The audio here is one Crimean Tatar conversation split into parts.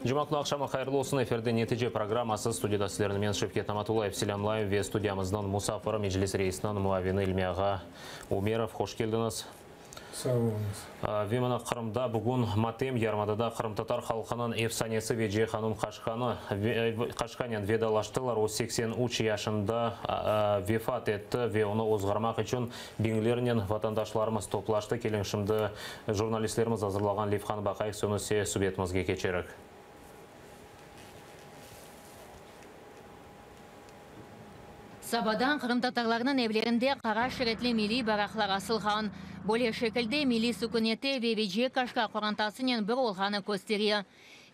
Cuma künü aqşamı hayırlı olsun! Efirde Netice programması, studiyada sizlerni men, Şevket Namatullayev, selâmlayım ve studiyamıznıñ musafiri, Meclis reisiniñ muavini İlmi ağa Ümerov. Hoş keldiñiz! Sağ oluñız. Ve mına Qırımda bugün matem, yarımadada qırımtatar halqınıñ efsanesi Veciye hanum Kaşkanı, Kaşkanen vedalaştılar. O, 83 yaşında vefat etti ve onı ozğarmaq içün biñlernen vatandaşlarımız toplaştı. Keliñ, şimdi jurnalistlerimiz azırlağan levhanı baqayıq, soñ ise subetimizge keçerik. Sabadan qırımtatarlarnıñ evlerinde qara şeritli milliy bayraqlar asılğan. Böyle şekilde milliy süküneti ve Veciye Kaşka qorantasınen bir olğanı köstere.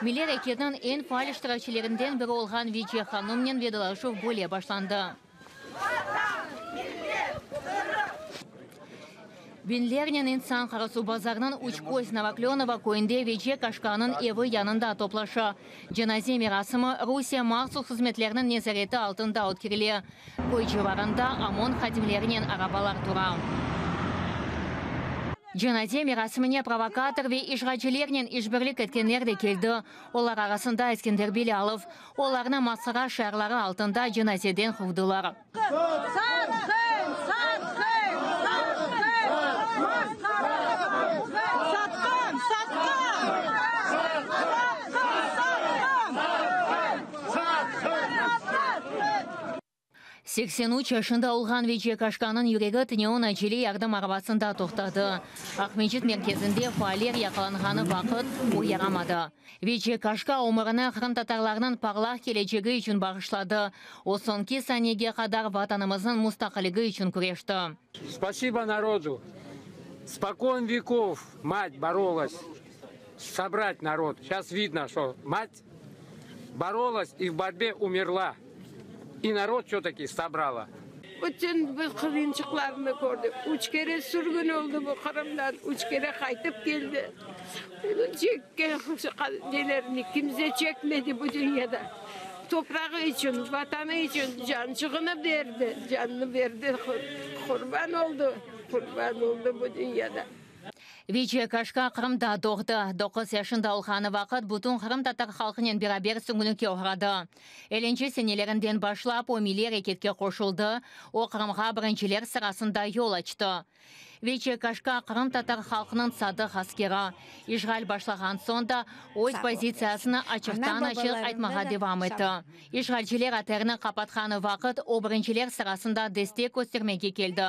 Milliy areketniñ eñ faal iştirakçilerinden biri olğan Veciye hanımnen vedalaşuv böyle başlandı. Vatan, millet, Qırım! Biñlernen insan Qarasuvbazarnıñ Üç Köz, Novoklönovo, köyünde Veciye Kaşkanıñ evi yanında toplaşa. Cenaze merasimi Rusiye mahsus hızmetleriniñ nezareti altında ötkerile. Köy civarında OMON hadimlerinen arabalar tura. Cenaze merasimine provokator ve işğalcilernen işbirlik etkenler de keldi. Olar arasında Eskender Bilâlov. Olarnı masqara şiarları altında cenazeden quvdılar. Satqın! Satqın! Satqın! Masqara! Satqın! Satqın! Satqın! Satqın! Satqın! 83 yaşında olğan Veciye Kaşkanıñ yüregi tünevin acele yardım arabasında toqtadı. Aqmescit merkezinde faaller yaqalanğanı vaqıt o yaramadı. Veciye Kaşka ömürini qırımtatarlarnıñ parlaq kelecegi içün bağışladı. O soñki saniyege qadar Vatanımıznıñ mustaqilligi içün küreşti. Spasibo narodu. Spokon vekov mat borolas sobrat narod. Seyças vidno, şto mat borolas i v borbe umerla, i narod vse-taki sobrala. Bütün bu qıyınçıqlarnı kördi. Üç kere sürgün oldı bu Qırımdan, üç kere qaytıp keldi. Onıñ çekken nelerini kimse çekmedi bu dünyada. Toprağı içün, Vatanı içün cançığını berdi, canını berdi, qurban oldı, qurban oldı bu dünyada. Veciye Kaşka Qırımda doğdı. Doquz yaşında olğanı vaqıt bütün qırımtatar halqınen beraber sürgünlikke oğradı. Ellinci senelerinden başlap o milliy areketke qoşuldı, o Qırımğa birinciler sırasında yol açtı. Veciye Kaşka qırımtatar halqınıñ sadıq askeri. İşğal başlağan soñ da öz pozitsiyasını açıqtan-açıq aytmağa devam etti. İşğalciler ATRni qapatqanı vaqıt o birinciler sırasında destek köstermege keldi.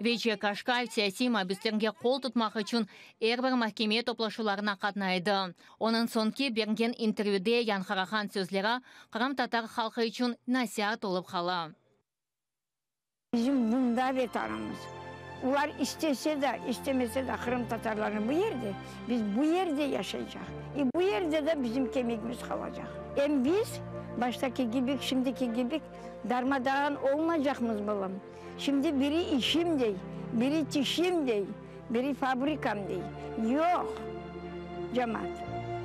Veciye Kaşka siyasiy mabüslerge qol tutmaq içün er bir mahkeme toplaşuvlarına qatnay edi. Onıñ soñki bergen intervyüde yañğırağan sözleri qırımtatar halqı içün nasiat olıp qala. Bizim bunda Vetanımız. Olar istese de, istemese de qırımtatarlarnı bu yerde, biz bu yerde yaşaycaq. İ bu yerde de bizim kemigimiz qalacaq. Em biz baştaki gibik, şimdiki gibik darmadağan olmaycaqmız, balam. Şimdi biri işim dey, biri tişim dey, biri fabrikam dey. Yoq, cemaat,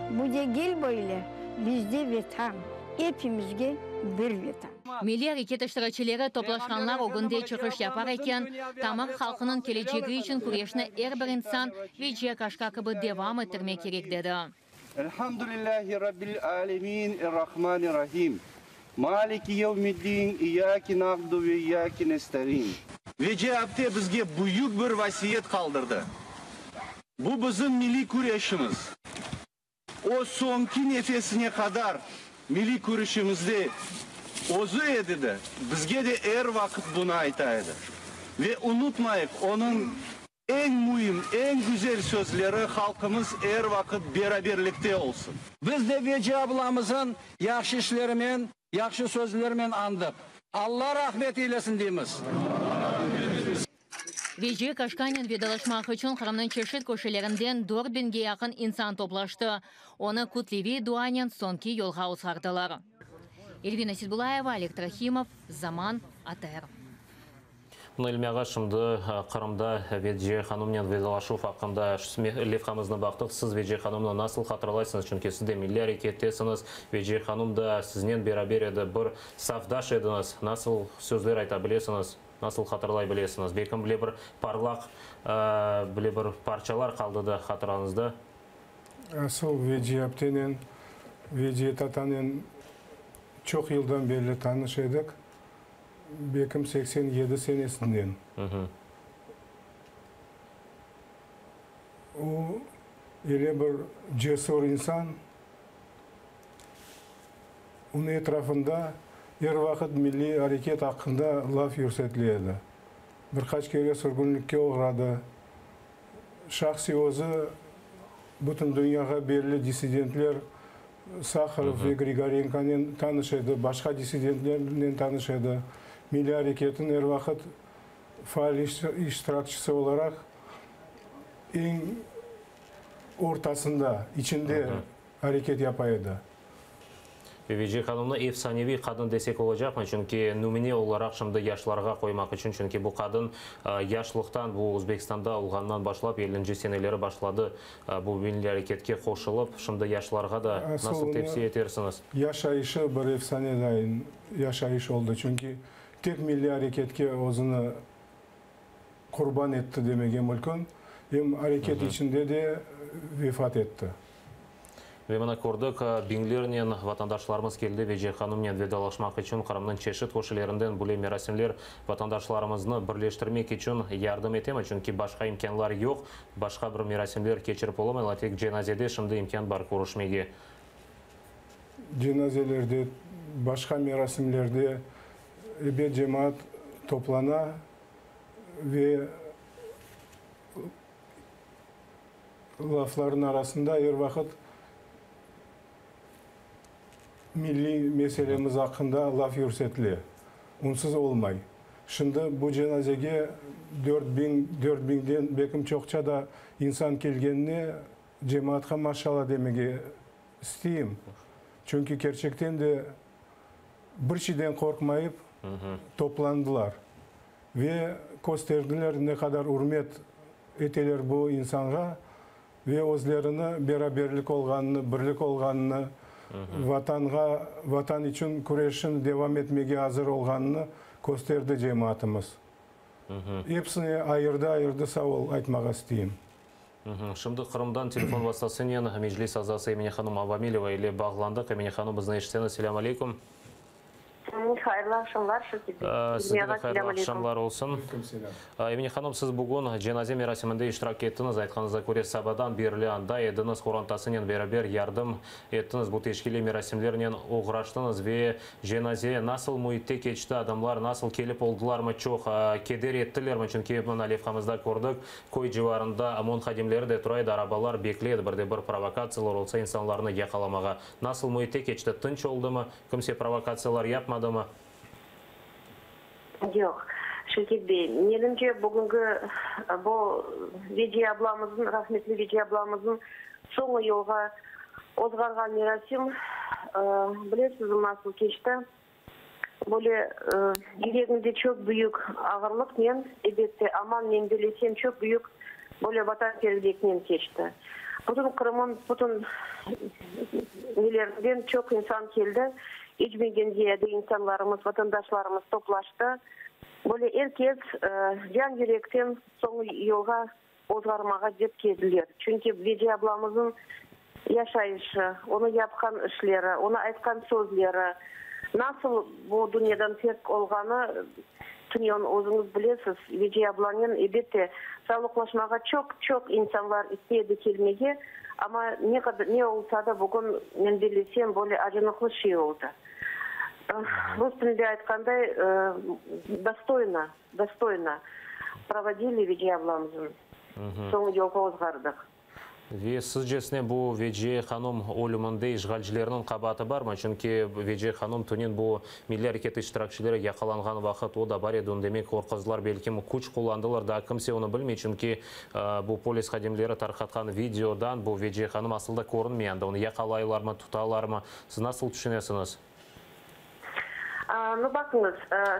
bu degil böyle, bizde Vetan, epimizge bir Vetan. Milliy areket iştirakçileri toplaşqanlar ögünde çıqış yapar eken, tamır halqınıñ kelecegi içün küreşni er bir insan Veciye Kaşka kibi devam ettirmek kerek, dedi. Elhamdülillahi Rabbil alemin Errahmanirrahim Maliki yevmiddin İyyake na'budu ve iyyake nesta'in. Veciye apte bizge büyük bir vasiyet qaldırdı. Bu bizim milliy küreşimiz. O soñki nefesine qadar milliy kürüşimizde özü edi de, bizge de er vaqıt bunı ayta edi. Ve unutmayıq, onıñ Eñ müim, eñ güzel sözleri, halqımız er vaqıt beraberlikte olsun. Biz de Veciye ablamızın yahşı işlerimen, yahşı sözlerimen añdıq. Alla rahmet eylesin deymiz. Veciye Kaşkanen vedalaşmaq içün Qırımnıñ çeşit köşelerinden 4000-ge yaqın insan toplaştı. Onı kütleviy duanen soñki yolğa ozğardılar. Elvina Seitbulayeva, Oleg Trahimov, Zaman, ATR. Bunı İlmi ağa, şimdi Qırımda Veciye hanımnen vedalaşuv aqqında levhamıznı baqtıq. Siz Veciye hanımnı nasıl hatırlaysıñız? Çünki siz de milliy arekettesiñiz, Veciye hanım da siznen beraber edi, bir safdaş ediñiz. Nasıl sözler ayta bilesiñiz, nasıl hatırlay bilesiñiz? Belkim bile bir parlaq bile bir parçalar qaldı da hatırañızda? Asıl Veciye aptenen. Veciye tatanen çoq yıldan berli tanış edik, belkim 87 senesinden. O, öyle bir cesur insan, onıñ etrafında er vaqıt milliy areket aqqında laf yürsetile edi. Bir qaç kere sürgünlikke oğradı. Şahsiy özü bütün dünyağa belli dissidentler Saharov ve Grigorenkonen tanış edi, başqa dissidentlernen tanış edi. Milliy areketniñ er vaqıt faal iştirakçisi olaraq eñ ortasında, içinde areket yapa edi. Veciye hanımnı efsaneviy qadın desek olacaqmı? Çünki nümüne olaraq şimdi yaşlarğa qoymaq içün, çünki bu qadın yaşlıqtan, bu Özbekistanda olğanından başlap, ellinci seneleri başladı bu milliy areketke qoşulıp, şimdi yaşlarğa da nasıl tevsiye etersiñiz? Yaşayışı bir efsane dayın yaşayış oldı. Çünki tek milliy areketke özüni qurban etti demege mülkün, em areket içinde de vefat etti. Ve mına kördik, biñlernen vatandaşlarımız keldi Veciye hanımnen vedalaşmaq içün Qırımnıñ çeşit köşelerinden böyle merasimler vatandaşlarımıznı birleştirmek içün yardım etemi? Çünki başqa imkânlar yoq, başqa bir merasimler keçirip olamaylar, tek cenazede şimdi imkân bar körüşmege. Cenazelerde, başqa merasimlerde ebet cemaat toplana ve laflarnıñ arasında er vaqıt milliy meselemiz aqqında laf yürsetile. Unsız olmay. Şimdi bu cenazege 4000, 4000-den belkim çoqça da insan kelgenine cemaatqa maşalla demege isteyim. Çünki kerçekten de bir şeyden qorqmayıp toplandılar ve kösterdiler ne qadar ürmet eteler bu insanğa ve özlerini beraberlik olğanını, birlik olğanını, Vatanğa, Vatan içün küreşin devam etmege azır olğanını kösterdi cemaatımız. Epsine ayırdı-ayırdı sağ ol aytmağa isteyim. Şimdi Qırımdan telefon vastasınen Meclis azası Emine hanım Avamileva ile bağlandıq. Emine hanım, bizni eşitseñiz, selâm aleyküm. Hayırlı aqşamlar, Şevket bey. Sizge de hayırlı aqşamlar olsun. Emine hanım, siz bugün cenaze merasiminde iştirak ettiñiz. Aytqanıñıza köre, sabadan berli anda ediñiz, qorantasınen beraber yardım ettiñiz, bu teşkiliy merasimlernen oğraştıñız ve cenaze nasıl müitte keçti, adamlar nasıl kelip oldılarmı, çoq keder ettilermi? Çünki mına levhamızda kördik, köy civarında OMON hadimleri de tura edi, arabalar bekley edi, bir de bir provokatsiyalar olsa insanlarnı yaqalamağa. Nasıl müitte keçti, tınç oldımı? Kimse provokatsiyalar yapmadımı? Yoq, Şevket bey, menimce, bugünki bu Veciye ablamıznıñ, rahmetli Veciye ablamıznıñ soñu yolğa ozğarğan merasim, bilesizmi, nasıl keçti? Böyle yüregimde çoq büyük ağırlıqnen, elbette, aman men bilesem, çoq büyük böyle vatanperverliknen keçti. Bütün Qırımın bütün nelerinden çoq insan keldi. Üç biñden ziyade insanlarımız, vatandaşlarımız toplaştı. Böyle er kes can-yürekten soñu yolğa ozğarmağa dep keldiler. Çünki Veciye ablamıznıñ yaşayışı, onıñ yapqan işleri, onıñ aytqan sözleri, nasıl bu dünyadan terk olğanı, tünevin özüñiz bilesiz, Veciye ablanen, elbette, sağlıqlaşmağa çoq-çoq insanlar istey edi kelmege, amma ne qadar, ne olsa da, bugün, men bellesem, böyle acınıqlı şey oldı. Rus tilinde aytqanday, dostoyno, dostoyno provodili Veciye ablamıznı, soñ yolğa ozğardıq. Ve sizcesine bu Veciye hanım ölüminde işğalcilerniñ qabaatı barmı? Çünki Veciye hanım tünün bu milliy areket iştirakçileri yaqalanğan vaqıt o da bar edi, demek qorquzdılar, belkim küç qullandılar, daa kimse onı bilmey, çünki bu polis hadimleri tarqatqan videodan bu Veciye hanım asıl da körünmey anda, onı yaqalaylarmı, tutalarmı, siz nasıl tüşünesiñiz? Nu, baqıñız,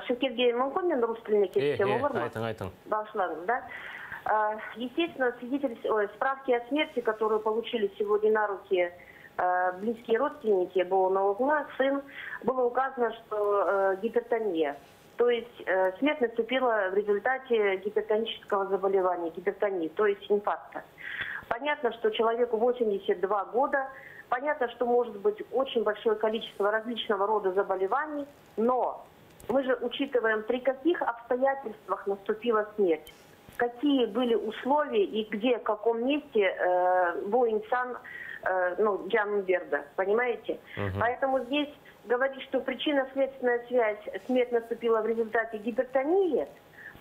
Şevket bey, mümkün men rus tiline keçsem, olurmı? Aytıñ, aytıñ. Bağışlañız, da. Естественно, свидетель, ой, справки о смерти, которые получили сегодня на руки близкие родственники oğlu, сын, было указано, что гипертония. То есть смерть наступила в результате гипертонического заболевания, гипертонии, то есть инфаркта. Понятно, что человеку 82 года, понятно, что может быть очень большое количество различного рода заболеваний, но мы же учитываем, при каких обстоятельствах наступила смерть, какие были условия и где, в каком месте э, bu insan, э, ну, canını berdi, понимаете? Угу. Поэтому здесь говорить, что причинно-следственная связь, смерть наступила в результате гипертонии,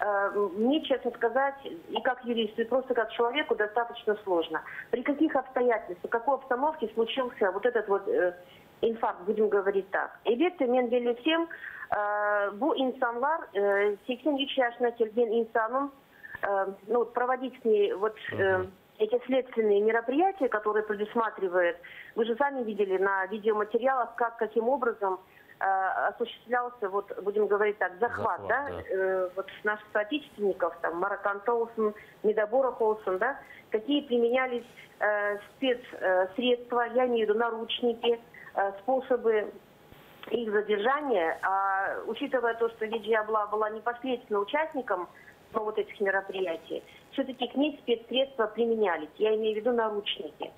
э, мне, честно сказать, и как юристу, и просто как человеку достаточно сложно. При каких обстоятельствах, в какой обстановке случился вот этот вот э, инфаркт, будем говорить так. Elbette men bellesem, bu insanlar 83 yaşına kelgen insannıñ ну, проводить с ней вот эти следственные мероприятия, которые предусматривает, вы же сами видели на видеоматериалах, как, каким образом осуществлялся, вот, будем говорить так, захват, захват да, да. Э, вот наших соотечественников, там, Мараканта olsun, Медоборов olsun, да, какие применялись э, спецсредства, я имею в виду наручники, э, способы их задержания, а, учитывая то, что Веджие abla была непосредственно участником ну, вот этих мероприятий, все-таки к ней спецсредства применялись. Я имею в виду наручники.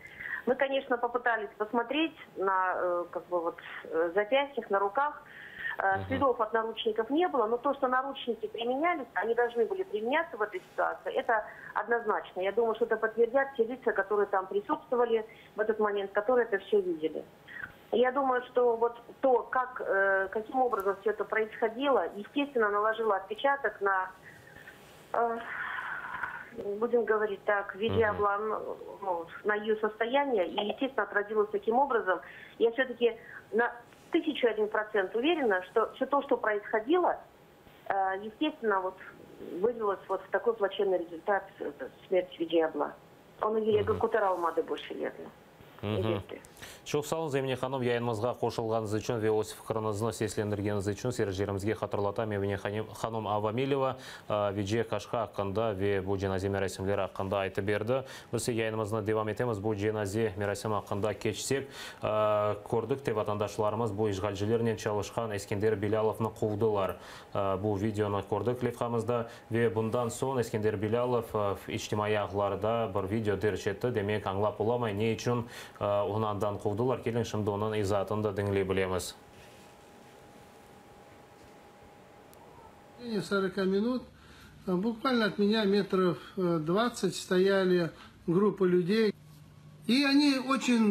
Мы, конечно, попытались посмотреть на э, как бы вот, э, запястьях, на руках. Угу. Следов от наручников не было, но то, что наручники применялись, они должны были применяться в этой ситуации, это однозначно. Я думаю, что это подтвердят те лица, которые там присутствовали в этот момент, которые это все видели. Я думаю, что вот то, как, каким образом все это происходило, естественно, наложило отпечаток на будем говорить так, Веджие ablanıñ ну, на ее состояние и, естественно, отразилось таким образом. Я все-таки на 1001% уверена, что все то, что происходило, естественно, вот вылилось вот в такой плачевный результат смерти Веджие abla. Onıñ yüregi köteralmadı bu şeylerni. Çoq sağ oluñız, Emine hanım, yayınımızğa qoşulğanıñız içün ve öz fikiriñizni seslendirgeniñiz içün seyircilerimizge hatırlatam, Emine hanım Avamileva Veciye Kaşka aqqında ve bu cenaze merasimleri aqqında aytıp berdi. Biz yayınımıznı devam etemiz. Bu cenaze merasimi aqqında keçsek, kördik te, vatandaşlarımız bu işğalcilernen çalışqan Eskender Bilâlovnı quvdılar. Bu videonı kördik levhamızda. Ve bundan soñ Eskender Bilâlov içtimaiy ağlarda bir video derc etti. Demek, añlap olamay, ne içün onı andan quvdılar. Keliñ, şimdi onıñ izaatını da diñley bilemiz. 40 минут буквально от меня метров 20 стояли группа людей. И они очень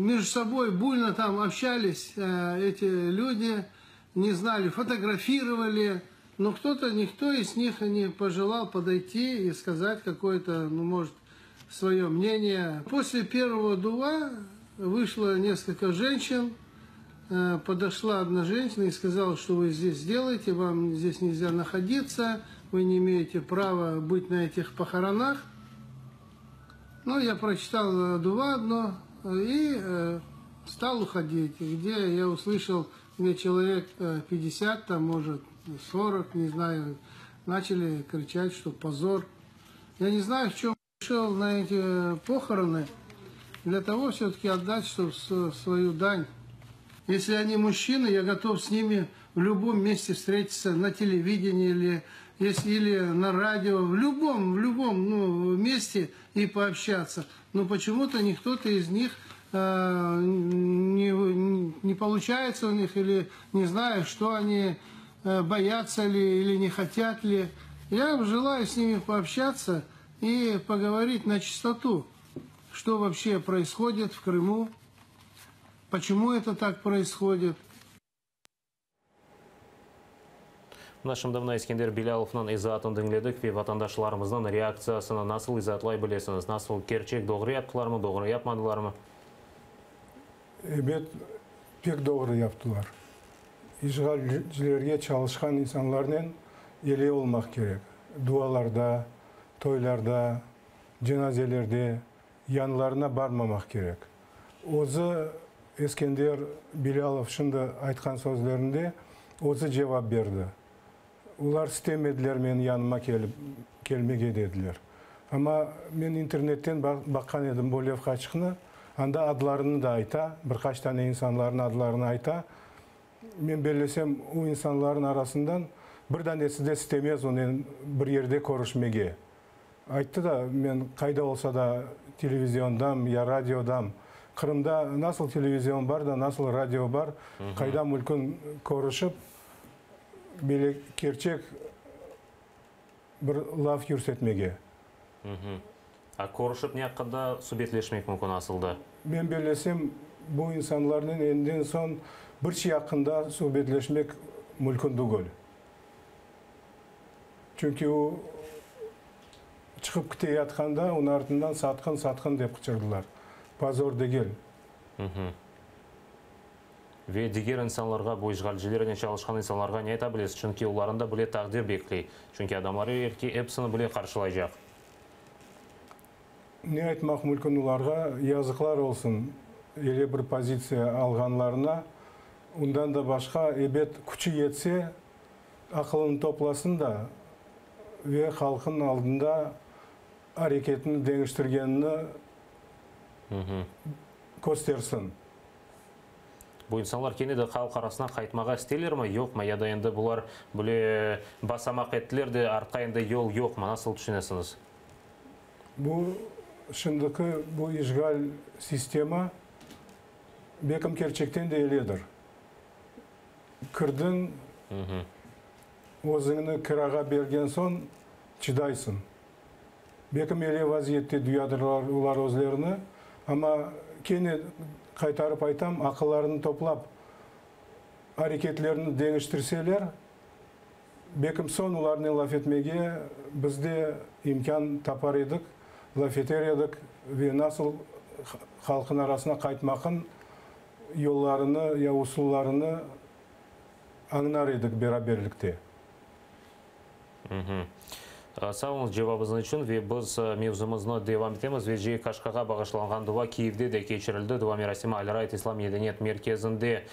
между собой буйно там общались, эти люди, не знали, фотографировали, но кто-то, никто из них не пожелал подойти и сказать какое-то, ну, может, свое мнение. После первого дуа вышло несколько женщин, подошла одна женщина и сказала, что вы здесь делаете, вам здесь нельзя находиться, вы не имеете права быть на этих похоронах. Ну, я прочитал дуа одно и стал уходить, где я услышал, где человек 50, там, может, 40, не знаю, начали кричать, что позор. Я не знаю, в чем пришел на эти похороны, для того все-таки отдать чтобы свою дань. Если они мужчины, я готов с ними в любом месте встретиться, на телевидении или, если, или на радио, в любом, в любом ну, месте и пообщаться. Но почему-то никто-то из них э, не, не получается у них, или не знаю, что они э, боятся ли или не хотят ли. Я желаю с ними пообщаться и поговорить на чистоту, что вообще происходит в Крыму, почему это так происходит. Mına şimdi mına Eskender Bilâlovnıñ izaatını diñledik ve vatandaşlarımıznıñ reaktsiyasını nasıl izaatlay bilesiñiz? Nasıl, kerçek doğru yaptılarmı, doğru yapmadılarmı? Ebet, pek doğru yaptılar. İşğalcilerge çalışqan insanlarnen ele olmaq kerek. Dualarda, toylarda, cenazelerde yanlarına barmamaq kerek. Özü Eskender Bilâlov şimdi aytqan sözlerinde özü cevap berdi. Olar istemediler menim yanıma kelip kelmege dediler. Amma men internetten baqqan edim bu levhaçıqnı, anda adlarını da ayta, bir qaç tane insanlarnıñ adlarını ayta. Men bellesem, o insanlarnıñ arasından bir danesi de istemez onen bir yerde körüşmege. Ayttı da, men qayda olsa da. televiziondam ya radiodam. Qırımda nasıl televizion bar da, nasıl radio bar, qayda mülkün körüşip, böyle kerçek bir laf yürsetmege. A körüşip ne aqqında subetleşmek mümkün asılda? Men bellesem, bu insanlarnen endiden soñ bir şey aqqında subetleşmek mülkün tügül. Çünki o, çıqıp kite yatqanda, onıñ artından satqın, satqın dep qıçırdılar. Pozor degil. Ve diger insanlarğa, bu işğalcilernen çalışqan insanlarğa ne ayta bilesiz? Çünki olarnı da bile taqdir bekley. Çünki adamlar erki episini bile qarşılaycaq. Ne aytmaq mülkün olarğa? Yazıqlar olsun, öyle bir pozitsiya alğanlarına. Ondan da başqa, ebet, küçü yetse, aqılını toplasın da ve halqınıñ aldında areketini deñiştirgenini köstersin. Bu insanlar kene de halq arasına qaytmağa isteylermi, yoqmı, ya da endi bular böyle basamaq ettiler de, artqa endi yol yoqmı, nasıl tüşünesiñiz? Bu şimdiki bu işğal sistema, belkim kerçekten de öyledir. Kirdiñ, özüñni kirağa bergen soñ çıdaysıñ. Belkim öyle vaziyette duyadırlar olar özlerini, amma kene qaytarıp aytam, aqıllarını toplap, areketlerini deñiştirseler, belkim soñ olarnen laf etmege biz de imkân tapar edik, laf eter edik ve nasıl halqın arasına qaytmaqın yollarını ya usullarını añlar edik beraberlikte. Sağ oluñız cevabıñız içün ve biz mevzumıznı devam etemiz. Veciye Kaşkağa bağışlanğan dua Kiyevde de keçirildi. Dua merasimi Al-Raid İslam medeniyet merkezinde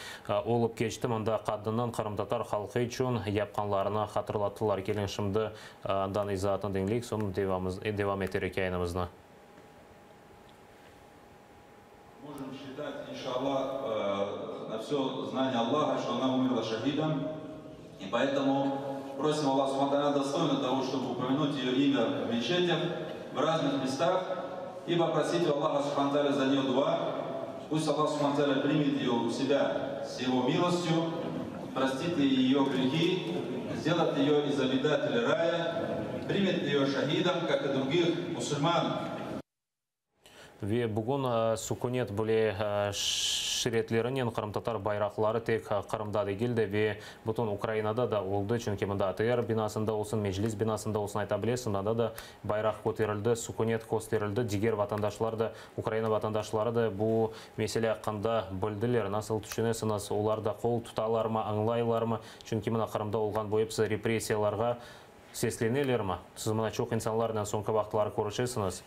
olıp keçti. Mında qadınnıñ qırımtatar halqı içün yapqanlarını hatırlattılar. Keliñ, şimdi andan izaatnı diñleyik, soñ devam eterik yayınımıznı. Можем считать, иншаллах, на все знание Аллаха, что она умерла шахидом. И поэтому просим Аллаха Субхану достойно того, чтобы упомянуть ее имя в мечетях, в разных местах, и попросить у Аллаха Субхану за нее дуа. Пусть Аллах Субхану примет ее у себя с его милостью, простит ее грехи, сделает ее из обитателей рая, примет ее шахидом, как и других мусульман. Ve bugün sükünet bile şiretlerinen qırımtatar bayraqları tek Qırımda degil de ve bütün Ukrainada da oldı, çünki mında ATR binasında olsun, Meclis binasında olsun ayta bilesiñ, anda da bayraq köterildi, sükünet kösterildi, diger vatandaşlar da, Ukraina vatandaşları da bu mesele aqqında bildiler. Nasıl tüşünesiñiz, olar da qol tutalarmı, añlaylarmı? Çünki mına Qırımda olğan bu episi repressiyalarğa seslenelermi? Siz mına çoq insanlarnen soñki vaqıtları körüşesiñiz.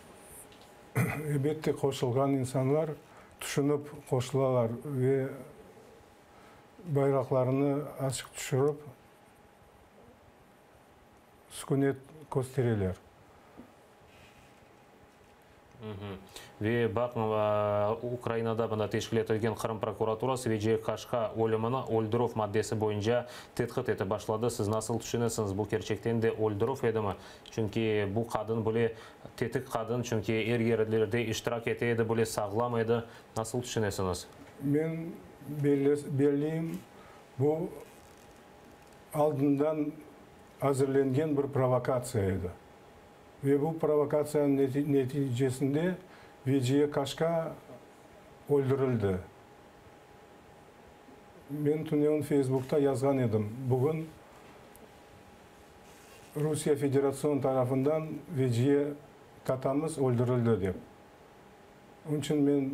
Elbette, qoşulğan insanlar tüşünip qoşulalar ve bayraqlarını açıq tüşürip, sükünet köstereler. Ve baqıñ, Ukrainada mında teşkil etilgen Qırım prokuraturası Veciye Kaşka ölümini öldürüv maddesi boyunca tedqiq etip başladı. Siz nasıl tüşünesiñiz, bu kerçekten de öldürüv edimi? Çünki bu qadın bile tetik qadın, çünki er yerlerde iştirak ete edi, bile sağlam edi. Nasıl tüşünesiñiz? Men belleyim, bu aldından azırlengen bir provokatsiya edi. Ve bu provokatsiyanıñ neticesinde Veciye Kaşka öldürildi. Men tünevin Feysbukta yazğan edim, bugün Rusiye Federatsion tarafından Veciye tatamız öldürildi dep. Onıñ içün men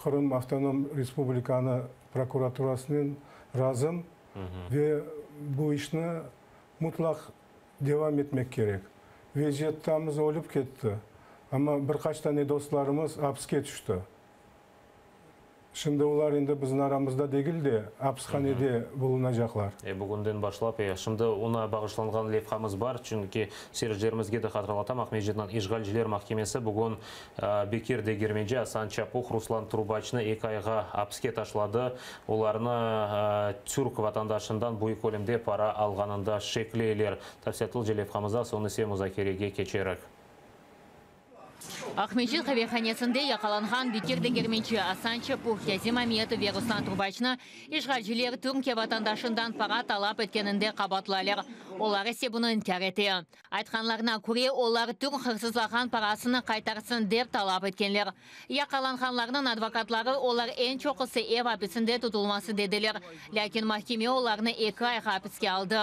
Qırım Avtonom Respublikanı prokuraturasınen razım ve bu işni mutlaq devam etmek kerek. Veciye tatamız ölip ketti, amma bir qaç tane dostlarımız apiske tüşti. Şimdi olar endi bizim aramızda degil de, apishanede bulunacaqlar. E, bugünden başlap, e, şimdi oña bağışlanğan levhamız bar, çünki seyircilerimizge de hatırlatam, Aqmescitniñ işğalciler mahkemesi bugün Bekir Degermenci, Asan Çapuh, Ruslan Trubaçnı eki ayğa apiske taşladı. Olarnı türk vatandaşından büyük kölemde para alğanında şekleyler. Tafsilâtlıca levhamızda, soñ ise muzakerege keçerik. Aqmescit qavehanesinde yaqalanğan Bekir Degermenci, Asan Çapuh, Kâzim Ametov ve Ruslan Trubaçnı işğalciler Türkiye vatandaşından para talap etkeninde qabaatlaylar. Olar ise bunı inkâr ete. Aytqanlarına köre, olar türk hırsızlağan parasını qaytarsın dep talap etkenler. Yaqalanğanlarnıñ advokatları olar eñ çoqusı ev apisinde tutulması dediler, lâkin mahkeme olarnı eki ayğa apiske aldı.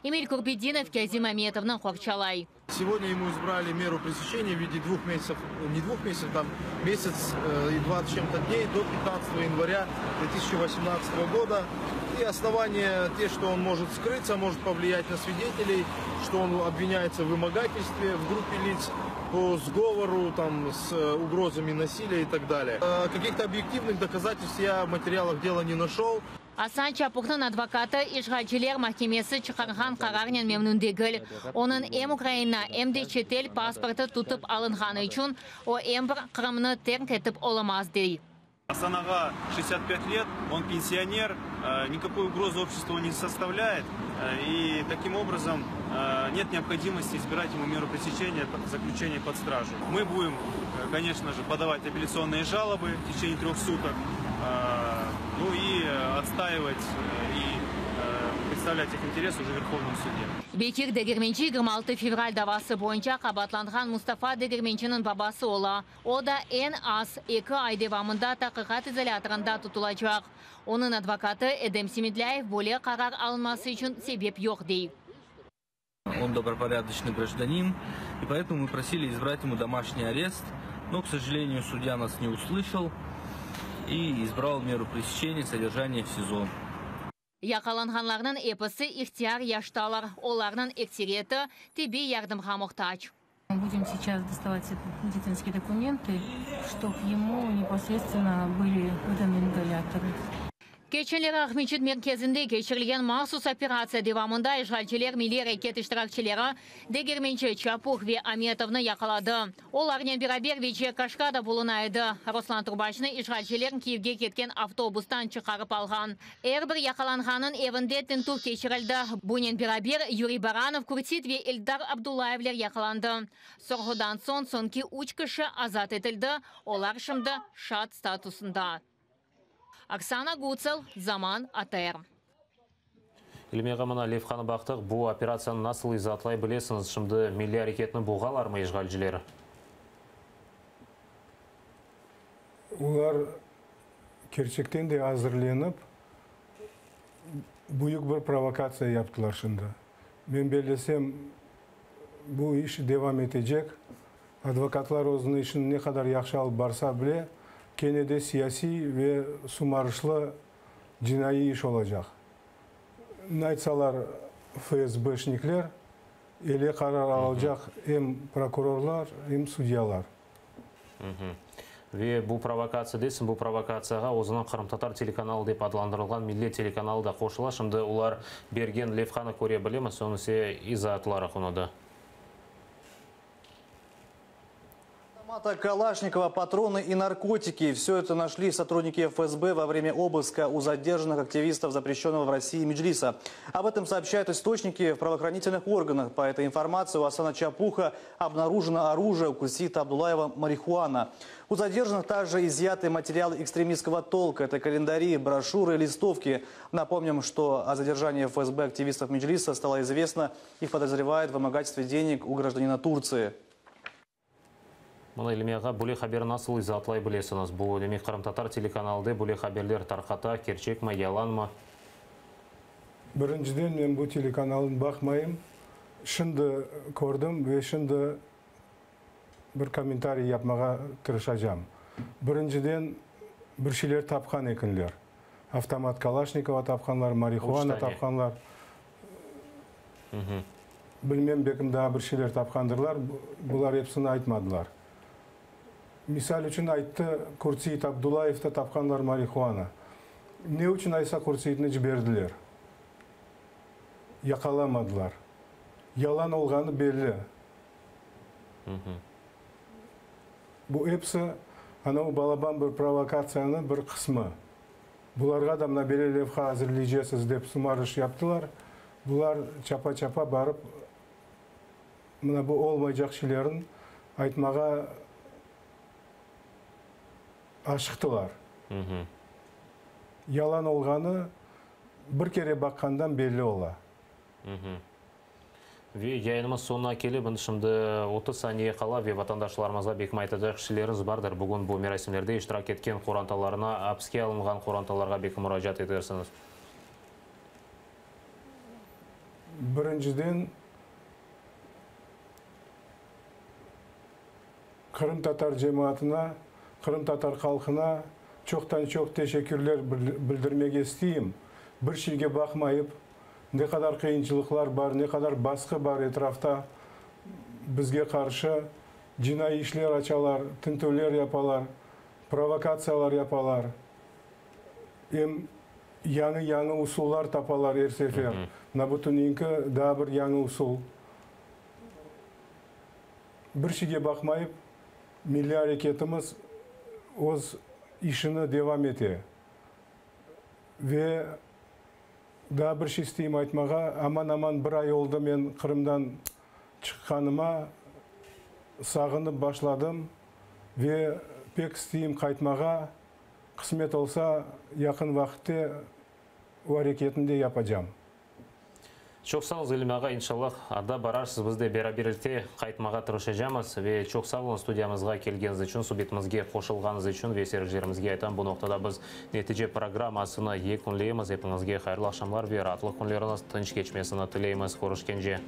Emil Kurbedinov Kâzim Ametovnı qorçalay. Segodnâ ему избрали меру пресечения в виде двух месяцев, не двух месяцев, там месяц и 20 чем-то дней до 15 января 2018 года. И основания те, что он может скрыться, может повлиять на свидетелей, что он обвиняется в вымогательстве в группе лиц по сговору там, с угрозами насилия и так далее. Каких-то объективных доказательств я в материалах дела не нашел. Asan Çapuhnıñ advokatı işğalciler mahkemesi çıqarğan qararnen memnün degil. Onıñ em Ukraina, em de çetel pasportı tutıp alınğanı içün o em bir Qırımnı terk etip olamaz, dey. Asan ağa 65 let, on pensioner, nikakoy ugrozı обществу ne sostavlâet, i takim obrazom net neobhodimosti izbirat emu meru presečeniya, zaklüçeniye pod straju. Mı budem, koneçno je, podavat apelâtsionnıye jaloby v teçeniye tröh sutok, nu i otstaivat i predstavlât ih interes uje v Verhovnom sude. Bekir Degermenci 26 fevral davası boyunca qabaatlanğan Mustafa Degermenciniñ babası ola. O da eñ az eki ay devamında taqiqat izolâtorında tutulacaq. Onıñ advokatı Edem Semedlâyev böyle qarar alınması içün sebep yoq, dey. On dobroporядочный гражданин, и поэтому мы просили избрать ему домашний арест, но, к сожалению, судья нас не услышал и избрал меру пресечения содержание в СИЗО. Yaqalanğanlarnıñ episi ihtiyar yaştalar, olarnıñ ekseriyeti tibbiy yardımğa muhtac. Будем сейчас доставать медицинские документы, чтоб ему непосредственно были выданы ингаляторы. Keçenleri Aqmescit merkezinde keçirilgen mahsus operatsiya devamında işğalciler milliy areket iştirakçileri Degermenci, Çapuh ve Ametovnı yaqaladı. Olarnen beraber Veciye Kaşka da buluna edi. Ruslan Trubaçnı işğalciler Kiyevge ketken avtobustan çıqarıp alğan. Er bir yaqalanğannıñ evinde tintüv keçirildi. Bunen beraber, Yuriy Baranov, Kürtit ve Eldar Abdullayevler yaqalandı. Sorğudan soñ soñki üç kişi azat etildi, olar şimdi şaat statusında. Oksana Gutsal, Zaman, ATR. İlmi ağa, mına levhanı baqtıq, bu operatsiyanı nasıl izaatlay bilesiñiz? Şimdi milliy areketni boğalarmı işğalciler? Olar kerçekten de azırlenip, büyük bir provokatsiya yaptılar şimdi. Men bellesem, bu iş devam etecek. Advokatlar özüniñ işini ne qadar yahşı alıp barsa bile, kene de siyasiy ve sumarışlı cinaiy iş olacaq. Ne aytsalar FSBşnikler, ele qarar alacaq em prokurorlar, em sudyalar. Ve bu provokatsiya deysiñ, bu provokatsiyağa özüniñ qırımtatar telekanalı dep adlandırılğan Millet telekanalı da qoşula. Şimdi olar bergen levhanı köre bilemiz, soñ ise izaatlarıq onı da. Автомата Калашникова, патроны и наркотики. Все это нашли сотрудники ФСБ во время обыска у задержанных активистов запрещенного в России Меджлиса. Об этом сообщают источники в правоохранительных органах. По этой информации у Асана Чапуха обнаружено оружие, у Курсита Абдулаева марихуана. У задержанных также изъяты материалы экстремистского толка. Это календари, брошюры, листовки. Напомним, что о задержании ФСБ активистов Меджлиса стало известно. Их подозревают в вымогательстве денег у гражданина Турции. Mına İlmi ağa, böyle haber nasıl izaatlay bilesiñiz? Bu, demek, qırımtatar telekanalı böyle haberler tarqata, kerçekmi, yalanmı? Birinciden, men bu telekanalnı baqmayım. Şimdi kördim ve şimdi bir kommentariy yapmağa tırışacağım. Birinciden, bir şeyler tapqan ekenler. Avtomat Kalaşnikova tapqanlar, marihuana tapqanlar. Bilmem, belkim daa bir şeyler tapqandırlar, bular episini aytmadılar. Misal içün ayttı, Kurtseit Abdullayevde tapqanlar marihuana. Ne içün aysa Kurtseitni ciberdiler? Yaqalamadılar. Yalan olğanı belli. Bu episi anavı balaban bir provokatsiyanıñ bir qısmı. Bularğa da mına böyle levha azırlaycaqsız dep sumarış yaptılar. Bular çapa-çapa barıp mına bu olmaycaq şeylerni aytmağa. Aşıqtılar. Yalan olğanı bir kere baqqandan belli ola. Ve yayınımız soñuna kelip, endi şimdi 30 saniye qala ve vatandaşlarımızğa belkim aytacaq şeyleriñiz bardır. Bugün bu merasimlerde iştirak etken qorantalarına, apiske alınğan qorantalarğa belki muracaat etersiñiz. Birinciden, qırımtatar cemaatına, qırımtatar halqına çoqtan-çoq teşekkürler bildirmege isteyim. Bir şeyge baqmayıp, ne qadar qıyınçılıqlar bar, ne qadar basqı bar etrafta bizge qarşı, cinaiy işler açalar, tintüvler yapalar, provokatsiyalar yapalar, em yañı-yañı usullar tapalar er sefer. Mına bu tününki daa bir yañı usul. Bir şeyge baqmayıp, milliy areketimiz öz işini devam ete. Ve daa bir şey isteyim aytmağa, aman-aman bir ay oldı men Qırımdan çıqqanıma, sağınıp başladım ve pek isteyim qaytmağa, qısmet olsa, yaqın vaqıtte o areketni de yapacam. Çoq sağ oluñız, İlmi ağa, inşallah, ada bararsız, biz de beraberlikte qaytmağa tırışacamız. Ve çoq sağ oluñız studiyamızğa kelgeniñiz içün, subetimizge qoşulğanıñız içün ve seyircilerimizge aytam, bu noqtada biz netice programmasını yekünleymiz. Epiñizge hayırlı aqşamlar ve raatlıq künleriñiz tınç keçmesini tileymiz. Körüşkence.